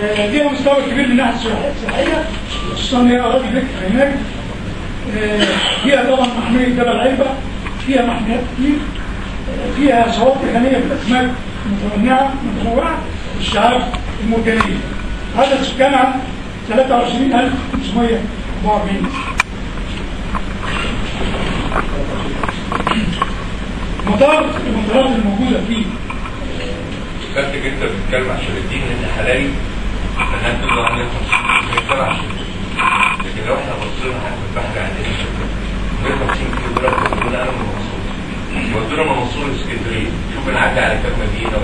ليها مستوى كبير من الناحية السياحية، خصوصا هي اراضي بكر هناك. فيها طبعا محمية جبل عيبه، فيها محميات كتير، فيها شواطئ غنية بالاسماك متنوعة والشعاب المرجانيه. عدد سكانها 23544. مطار المطارات الموجودة فيه. فكرتك انت بتتكلم عن شلاتين لان حلايب انها بتبقى عندنا 50 لكن لو احنا بصينا حتى البحر عندنا 150 كيلو جرام ودونا انا من المنصورة، ودونا من المنصورة لاسكندريه، شوف بنعدي على كام مدينة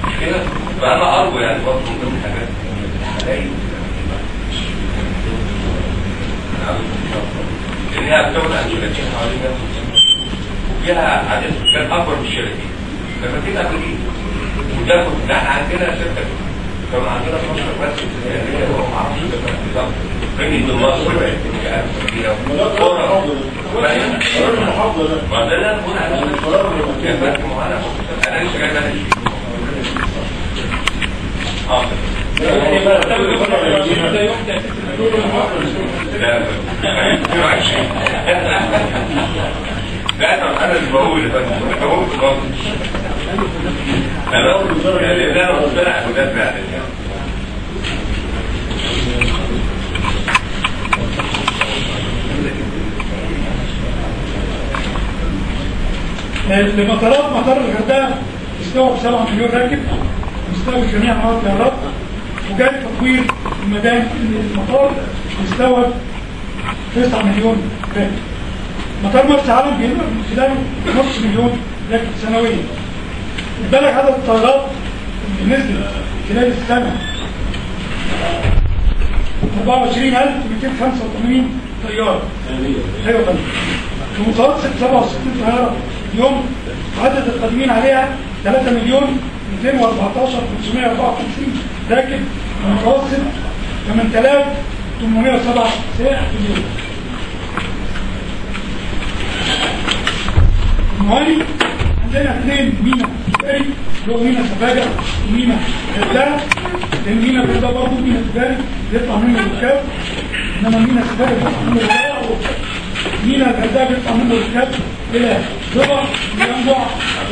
مش كده؟ فانا ارجو يعني برضه من ضمن الحاجات حلايب لان هي بتبعد عن شلاتين حوالي 150 وفيها عدد سكان اكبر من الشلاتين لما تبقى مدينة وتاخد. احنا عندنا 6 كانوا عندنا 12 بس في اسكندرية وما اعرفش بالظبط فين مصر بقت مش عارف مدينة قرى المحافظة ده. ما ده اللي انا بقول عليه يا فندم، انا لسه جاي بقى. لا انا اللي بقول يا فندم، انت ممكن برضه. انا انا مقتنع بده فعلا يعني. المطارات، مطار الغردقه استوعب 7 مليون راكب، مستوعب جميع انواع الطيارات، وجاري تطوير المباني المطار يستوعب 9 مليون راكب. مطار مرسى علم بيبقى من خلاله نص مليون راكب سنويا. البلغ عدد الطيارات اللي نزلت خلال السنة 24285 طيارة. ايوه يا فندم. في متوسط 67 طيارة في اليوم، عدد القادمين عليها 3,214,554 راكب، متوسط 8807 سائح في اليوم. المواني عندنا 2 مينا تجاري اللي هو مينا سفاجة ومينا غردقة، لأن مينا غردقة برضه مينا تجاري بيطلع منه الركاب، إنما مينا سفاجة بيطلع منه الركاب، مينا غردقة بيطلع منه الركاب إلى ضبع وينبع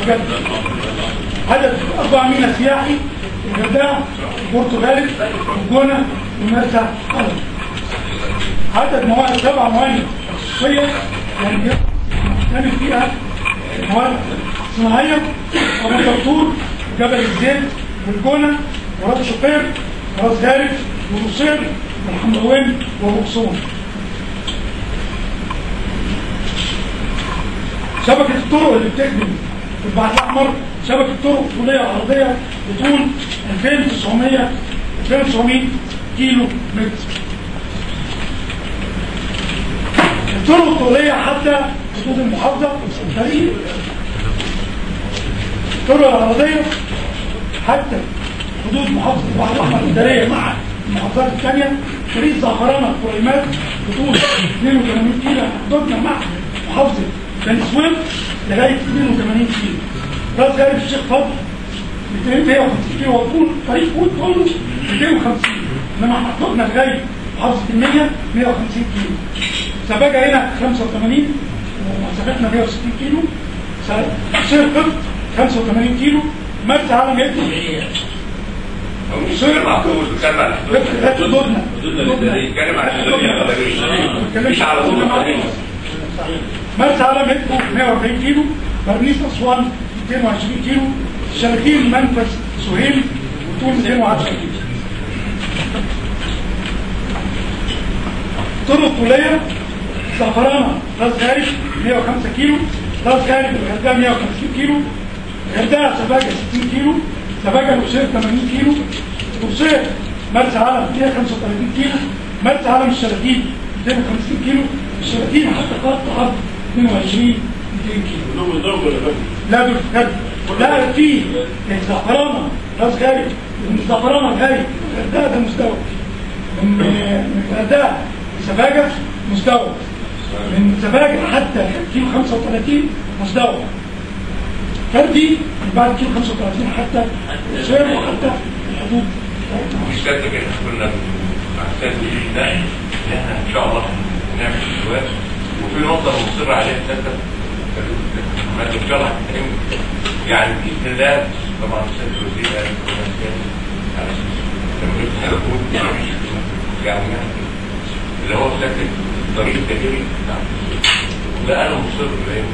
وجدة. عدد 4 مينا سياحي: الغردقة، البرتغال، الجونة، ومرسى علم. عدد موانئ 7 موانئ خصوصية يعني بيعمل فيها مواد صناعية: أبو طرطور، وجبل الزيت، والجونة، وراس شقير، وراس غارب، وقصير، والحمراوين، وبقصون. شبكة الطرق اللي بتخدم البحر الأحمر، شبكة طرق طولية وعرضية بطول 2900 كيلو متر. الطرق الطولية حتى حدود المحافظة الطريق، الطرق العرضية حتى حدود محافظة البحر الأحمر الإدارية مع المحافظات الثانية. طريق زعفرانة قريمات بطول 82 كيلو حدودنا مع محافظة بني سويف لغاية 82 كيلو. راس غارب الشيخ فضل 250 كيلو، وطول طريق طوله 250، انما حدودنا لغاية محافظة المنيا 150 كيلو. سباجة هنا 85 ومسافتنا 160 كيلو. قصير قبط 85 كيلو. مرسى علم يبدو قصير معقول بيتكلم على حدودنا، بيتكلم على حدودنا مش على طول. مرسى علم يبدو 140 كيلو، برنيس اسوان 220 كيلو، شلاتين منفذ سهيل وطول 210 كيلو. الطرق الطولية: زعفرانة راس غارب 105 كيلو، راس غارب الغردقة 150 كيلو، الغردقة سفاجة 60 كيلو، سفاجة القصير 80 كيلو، القصير مرسى علم 235 كيلو، مرسى علم الشلاتين 250 كيلو، الشلاتين حتى خط عرض 22 200 كيلو. لا دول لا في الزعفرانة راس غارب، من الزعفرانة لغاية الغردقة ده مستوى، من الغردقة سفاجة مستوى، من سفاجة حتى كيلو 35 مستوى، فردي من بعد كيلو 35 حتى الشام وحتى الحدود بتاعتنا. وسيادتك احنا كنا مع السيد وزير النقل ان احنا ان شاء الله هنعمل الجواز. وفي نقطة مصر عليها سيادتك ان شاء الله هتتعمل يعني باذن الله. طبعا السيد الوزير قال يعني اللي هو ساكن الطريق الدائري ده انا مصر لان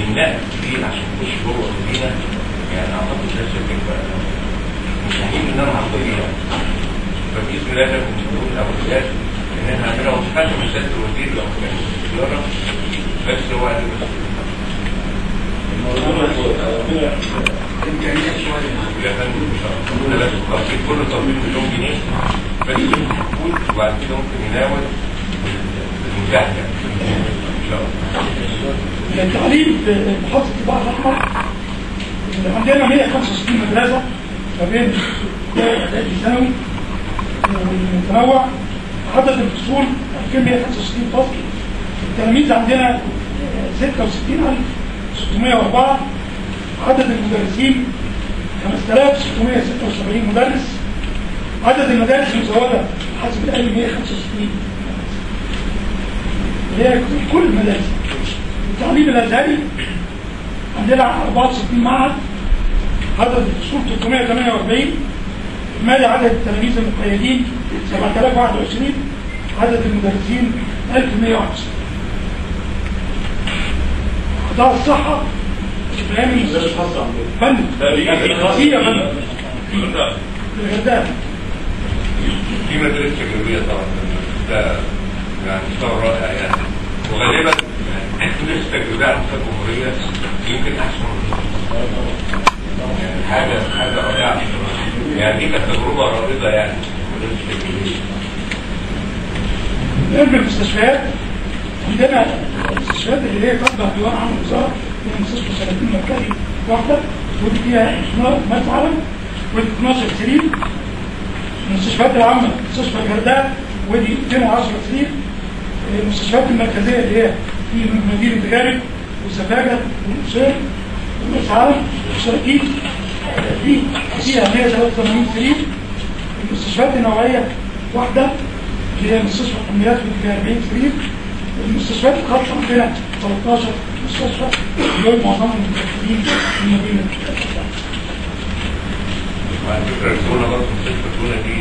النقل كبير عشان تخش جوه المدينة، يعني اعتقد ده ساكن بقى مستحيل ان انا هعطيه يعني. فباذن الله ده من ضمن الاولويات ان احنا نعملها. وسمعت من سيادة الوزير لو كان زيارة بس هو قال لي بس امكانيات شوية يا فندم ان شاء الله. بس الترفيه كله ترفيه مليون جنيه بس وبعد كده ممكن يناول المتاح ان شاء الله. التعليم في محافظة البحر الاحمر عندنا 165 مدرسه ما بين اعدادي ثانوي والمتنوع. عدد الفصول 2165 فصل. التلاميذ عندنا 66604. عدد المدرسين 5676 مدرس. عدد المدارس المزودة حسب الآلي 165 اللي هي كل المدارس. التعليم الأزهري عندنا 64 معهد. عدد الفصول 348. إجمالي عدد التلاميذ المقيدين 7021. عدد المدرسين 1121. قطاع الصحة إبراهيم فندم في يا فندم في الغردقة في مدارس تجريبية طبعا ده يعني مستوى رائع يعني، وغالبا مدارس تجريبية على مستوى الجمهورية يمكن أحسن يعني حاجة رائعة يعني. دي كانت تجربة رائدة يعني مدارس تجريبية. بالنسبة للمستشفيات عندنا المستشفيات اللي هي تتبع ديوان عام الوزارة هي مستشفى 30 مركزي واحدة ودي فيها مرسى علم ودي 12 سرير. المستشفيات العامة مستشفى الغردقة ودي 210 سرير. المستشفيات المركزية اللي هي في مدينة غارب وسفاجة والقصير ومرسى علم والشراكيب دي فيها 183 سرير. المستشفيات النوعية واحدة اللي هي مستشفى الحميات ودي فيها 40 سرير. المستشفيات الخاصة عندنا 13 مستشفى دول معظمهم متأكدين من مدينة الغردقة. وعلى فكرة الجونة برضه مستشفى الجونة دي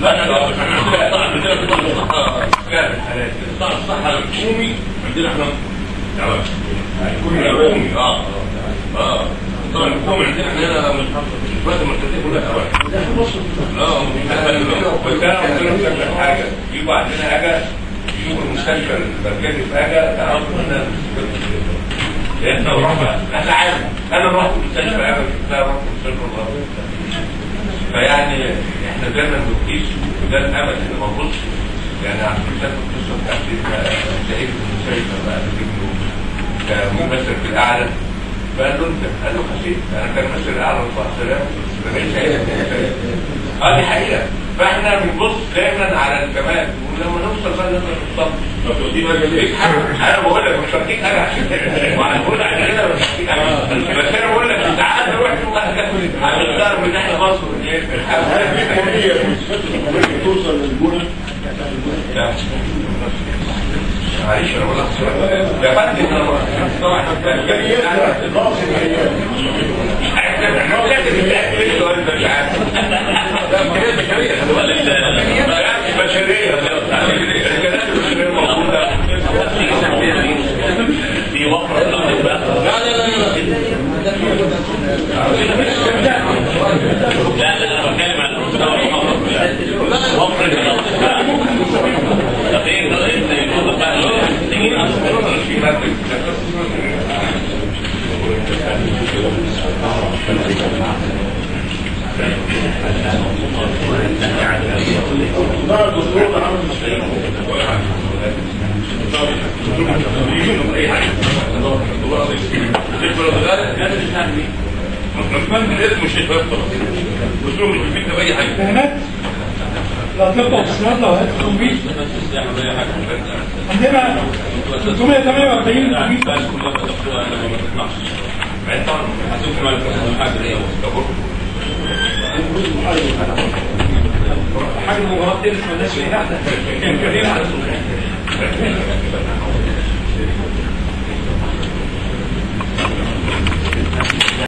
لا لا قطاع الصحة الحكومي عندنا احنا الحكومي القطاع الحكومي عندنا احنا هنا المستشفيات المركزية كلها تعبانة. بس انا قلت لهم شكلك حاجة يجوا عندنا حاجة يشوفوا المستشفى المركزي في حاجة تعرفوا انها مستشفى. لان لو رحنا احنا عارف انا رحت المستشفى انا شفتها رحت المستشفى الغربية. فيعني احنا دايما بنقيس وده الامل اللي موجود يعني. عشان شايف القصة بتاعت سعيد في المستشفى بقى ابنه كممثل في الاعلى فقال له انت قال له خسيت انا كان ممثل الاعلى وصلاح سلام ما بقتش عايز دي حقيقة. فاحنا بنبص دايما على الكمال ولما نوصل بقى نقدر نوصل. انا بقول لك مش هديك حاجة عشان وانا بقول على كده مش هديك حاجة، بس انا بقول لك انت عايز تروح تشوف هتختار من ناحية مصر ايه هل في امكانية المستشفيات الحكومية توصل للجونه؟ لا معلش انا بقول لك يا فندم طبعا لا لا انا بتكلم على مستوى المحافظة كلها وفر الاطباء. طب ايه الاطباء محتاجين اصلا؟ بيانات الأطباء والصيادلة وهيئة التمريض عندنا 348 طبيب. مع ان طبعا هتشوف مع الحاجة دي. حاجة مباراة تنس مالناش فيها احنا كان كريم.